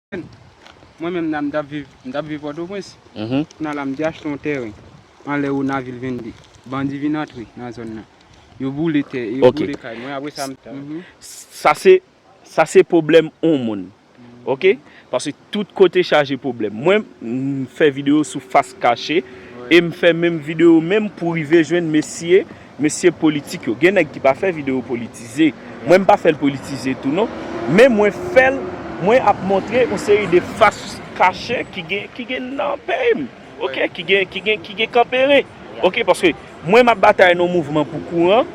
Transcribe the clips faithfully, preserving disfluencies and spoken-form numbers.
Mwen menm la, m t ap viv, m t ap viv Pòtoprens. Mhm. Kounye a la, m te achte yon tèren anlè Wonavil vennde. Bandi vin antre nan zòn nan. Yo boule tè, yo Ok. boule kay mwen. Apre sa, m, mhm. Sa se, sa se pwoblèm yon moun. Ok? Paske tout kote chaje pwoblèm. Mwen, m fè videyo sou Fas Kache e m fè menm videyo menm pou rive jwenn mesye, mesye politik yo. Gen nèg ki pa fè videyo politize. Mwen, m pa fè l politize tou non. Men mwen fè l, mwen ap montre yon seri de fas kache ki gen, ki gen nan peyi m. Ok? Ki gen, ki gen, ki gen kanperen. Ok? Paske mwen, m ap batay nan mouvman pou kouran.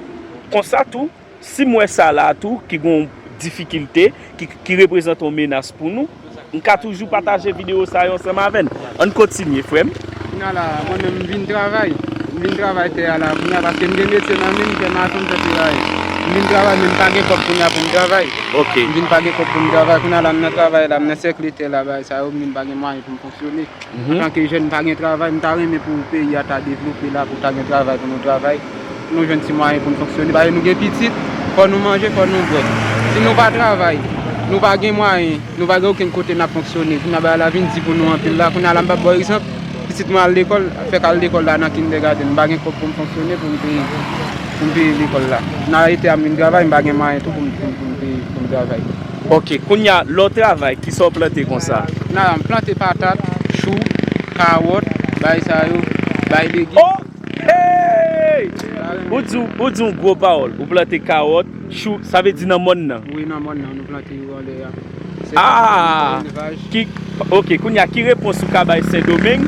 Konsa tou, si m wè sa la tou, ki gon difikilte, ki, ki reprezante yon menas pou nou, m ka toujou pataje videyo sa yo ansanm avè n. Ann kontinye, frè m. Kounye a la, mwen menm, m vin travay. M vin travay tè a la, kounye a, paske m gen metye nan men m, m fè mason, m fè ferayè. M vin travay, men m pa gen kòb kounye a pou m travay. Ok. M vin pa gen kòb pou m travay. Kounye a la, m nan travay la, m nan sèkle tè la, bagay sa yo, m vin pa gen mwayen pou m fonksyone. Mhm. Antanke jèn, m pa gen travay, m ta renmen pou peyi a ta devlope la, pou ta gen travay pou nou travay, pou nou jwenn ti mwayen pou nou fonksyone. Paske nou gen pitit, fò nou manje, fò nou bwè. Si nou pa travay, nou pa gen mwayen, nou pa gen okenn kote n ap fonksyone. Kounye a bagay la vin di pou nou anpil la. Kounye a la, m p ap ba w egzanp, pitit mwen al lekòl, fèk al lekòl la nan kindergarten. M pa gen kòb pou m fonksyone, pou m peye, pou m peye lekòl la. Nan ete a m vin travay, m pa gen mwayen tou pou m, pou m, pou m peye, pou m travay. Ok, kounye a, lè w travay, kisa w plante konsa? Nan, m plante patat, chou, kawòt, bay sa yo, bay legim. Oh! Hey! Ou di, ou di yon gwo pawòl. Ou plante kawòt, chou, sa vle di nan mòn nan? Wi, nan mòn nan, nou plante yo anlè a. Se Ah! elvaj. Ki, ok, kounye a, ki repons ou ka bay Sendomeng,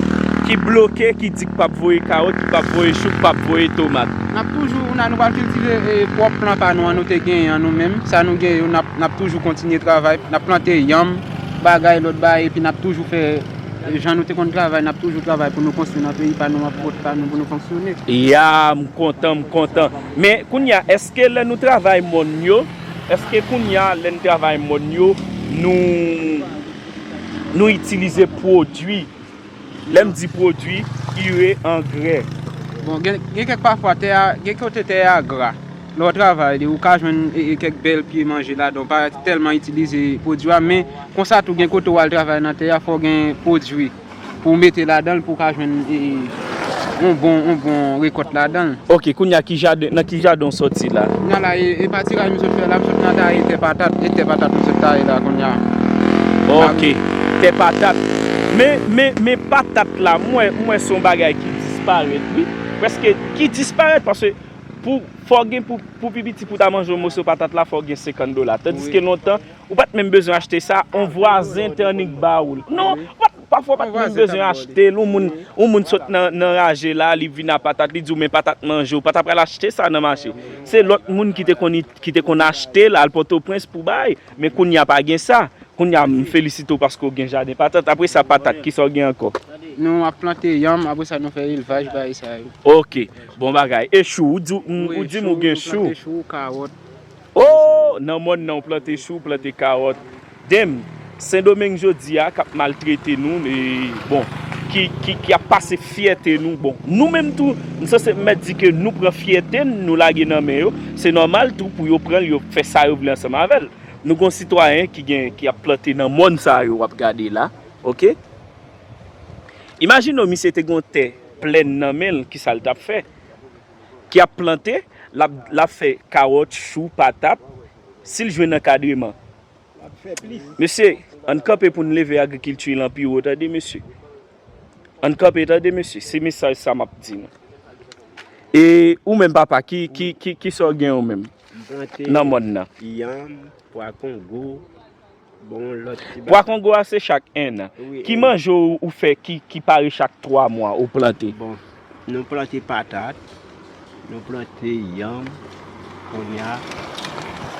ki bloke, ki di k p ap voye kawòt, ki p ap voye chou, ki p ap voye tomat? N ap toujou, nou, nou pral kiltive, e, pwòp plan pa nou an, nou te genyen an nou menm. Sa nou genyen yo, n ap, n ap toujou kontinye travay. N ap plante yanm, bagay, lòt bagay, epi n ap toujou fè, e, jan nou te konn travay, n ap toujou travay pou nou konstwi nan peyi pa nou an, pou kont pa nou, pou nou fonksyone. Ya, m kontan, m kontan. Men, kounye a, èske lè nou travay mòn yo, èske kounye a, lè n travay mòn yo, nou, nou itilize pwodui? Lè m di pwodui, ire, angrè. Bon, gen, gen kèk pafwa tè a, gen kote tè a gra. Lè w travay li, ou ka jwenn, e, e, kèk bèl pye manje ladan, w pa tèlman itilize pwodui a, men konsa tou gen kote w al travay nan tè a, fò w gen pwodui pou w mete ladan l, pou w ka jwenn, e, yon bon, yon bon rekòt ladan l. Ok, kounye a ki jaden, nan ki jaden w sòti la? Nan la, e, e patiraj m sot fè la, m sot nan taye tè patat, e tè patat m sot taye la kounye a. Ok, tè patat. Men, men, men patat la, m wè, m wè se yon bagay ki disparèt, wi. Prèske ki disparèt, paske pou, fò w gen pou, pou pi piti pou w ta manje yon moso patat la, fò w gen senkant dola. Tandiske lontan, ou pa t menm bezwen achte sa, yon vwazen te annik ba ou l. Non, ou pa t, pafwa w pa t menm bezwen achte l. Yon moun, yon moun sot nan, nan raje la, li vin a patat, li di w, "Men patat manje," ou pa ta pral achte sa nan mache. Se lòt moun ki te konn, ki te konn achte l, al Pòtoprens pou bay. Men kounye a pa gen sa. Kounye a, m felisite w paske w gen jaden patat. Apre sa, patat, kisa w gen ankò? Nou ap plante yanm, apre sa, nou fè elvaj, bagay sa yo. Ok, bon bagay. E chou, ou di, m, Wi, ou di m ou chou, gen nou chou. Plante chou, kawòt. Oh! Nan mòn nan, w plante chou, w plante kawòt. Damn! Sendomeng jodi a k ap maltrete nou, e, bon, ki, ki, ki ap pase fyète nou. Bon, nou menm tou, m sanse mèt di ke nou pran fyète n, nou lage nan men yo. Se nòmal tou pou yo pran l, yo fè sa yo vle ansanm avè l. Nou gon sitwayen ki gen, ki ap plante nan mòn sa yo w ap gade la, ok? Imajine w, misye te gon tè plèn nan men l, kisa l t ap fè? Ki ap plante, l ap, l ap fè kawòt, chou, patat, si l jwenn ankadreman. Mesye, ann kanpe pou n leve agrikilti lan pi wo, tande, mesye. Ann kanpe, tande, mesye. Se mesaj sa m ap di nou. E ou menm, papa, ki, ki, ki, kisa w gen ou menm? M plante Nan mòn nan. Yanm, pwa kongo, bon, lòt ti bagay. Pwa kongo a se chak en an. Wi, Ki en. manje ou, ou fè ki, ki pare chak twa mwa ou plante? Bon, nou plante patat, nou plante yanm, kounye a,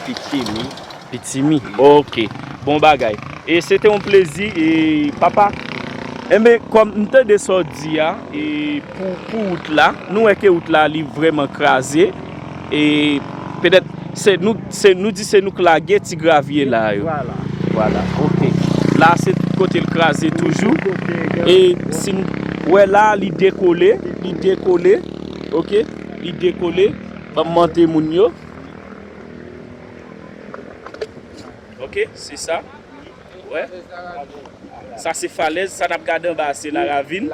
pitimi. Pitimi. Ok. Bon bagay. E se te yon plezi, e, papa. Enben, kòm m tande sa w di a, e, pou, pou wout la, nou wè ke wout la, li vrèman kraze. E petèt, se nou, se, nou di se nou k lage ti gravye la yo. Vwala. Vwala, ok. La, se tout kote l kraze toujou. Tout kote, E si n wè la, li dekole, li dekole, ok? Li dekole. Ban m montre moun yo. Ok, se sa. Wè. Sa se falèz, sa n ap gade anba a se laravin.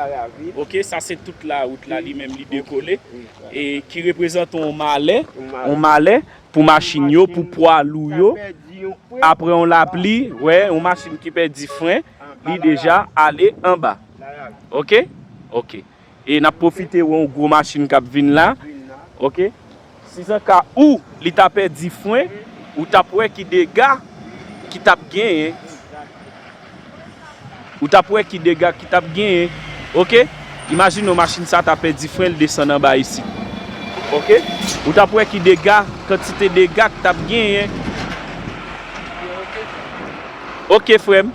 Ok, sa se tout lawout la, li menm li dekole. E ki reprezante yon malè, yon malè pou machin yo, pou pwa lou yo. Apre yon lapli, wè, yon machin ki pèdi fren, li deja ale anba. Ok? Ok. E n ap pwofite wè yon gwo machin k ap vin la. Ok? Si se ka ou, li ta pèdi fren, ou t ap wè ki dega ki t ap genyen. Ou t ap wè ki dega ki t ap genyen. Ok? Imajine w machin sa ta pèdi fren, l desann anba isit. Ok? Ou t ap wè ki dega, kantite dega ki t ap genyen. Ok, frè m.